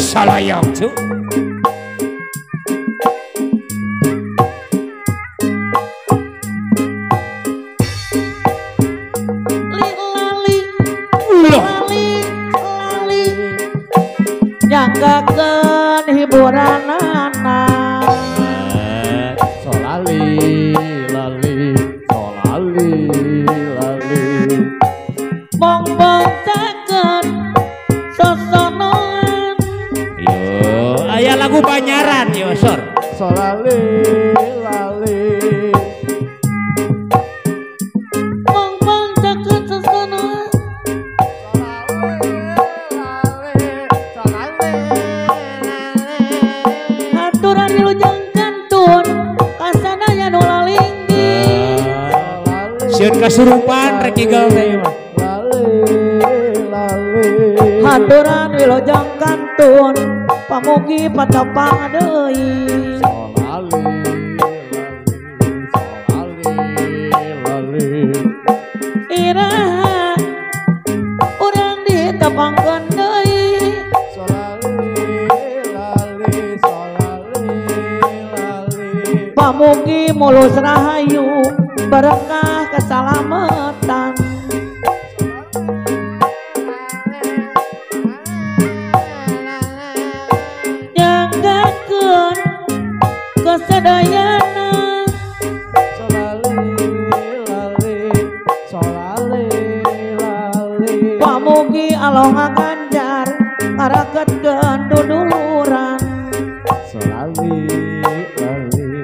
Salayang cu. Li lali lali lali nyanggakeun hiburanana. Solali lali solali lali mong bongcakeun sosono. Aya lagu Banyaran yo sor. Solali lali mong bongcakeun sosono. Solali lali solali lali haturan wilujeng kantun kasadaya nu lalinggi. Sieun kasurupan rek igel teh mah. Lali lali haturan wilujeng kantun pamugi patapang deui. Solali lali solali lali iraha urang ditepangkeun deui. Solali lali solali lali pamugi mulus rahayu berkah kesalamatan. Kasadayana solali lali solali lali pamugi Allah ngaganjar ngaraketkeun duduluran. Solali lali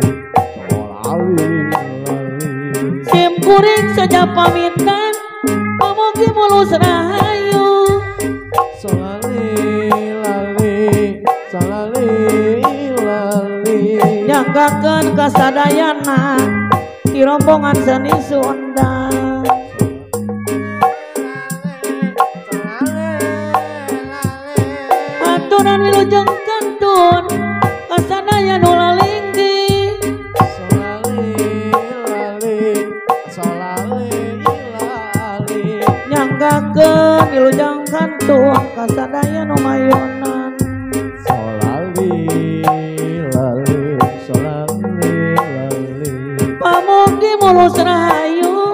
solali lali sim kuring saja pamitan pamugi mulus rahayu. Solali lali solali lali nyanggakeun kasadayana di rombongan seni Sunda. Aturan wilujeng kantun kasadaya nu lalinggi. Solali lali solali lali nyanggakeun wilujeng kantun kasadaya nu mayonan. Solali lali solali lali pamugi mulus rahayu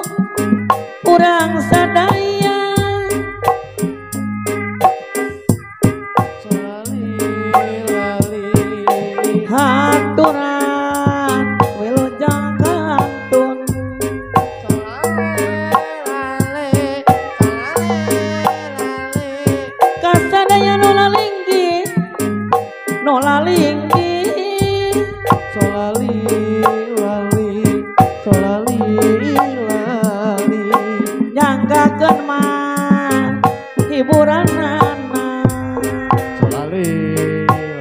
urang sadaya. Solali lali haturan wilujeng kantun. Solali lali solali lali kasadaya nu lalinggi nu lalinggi. Solali lali solali lali nyanggakeun mah hiburanana. Solali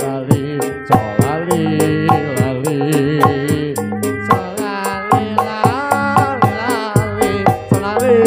lali solali lali solali lali solali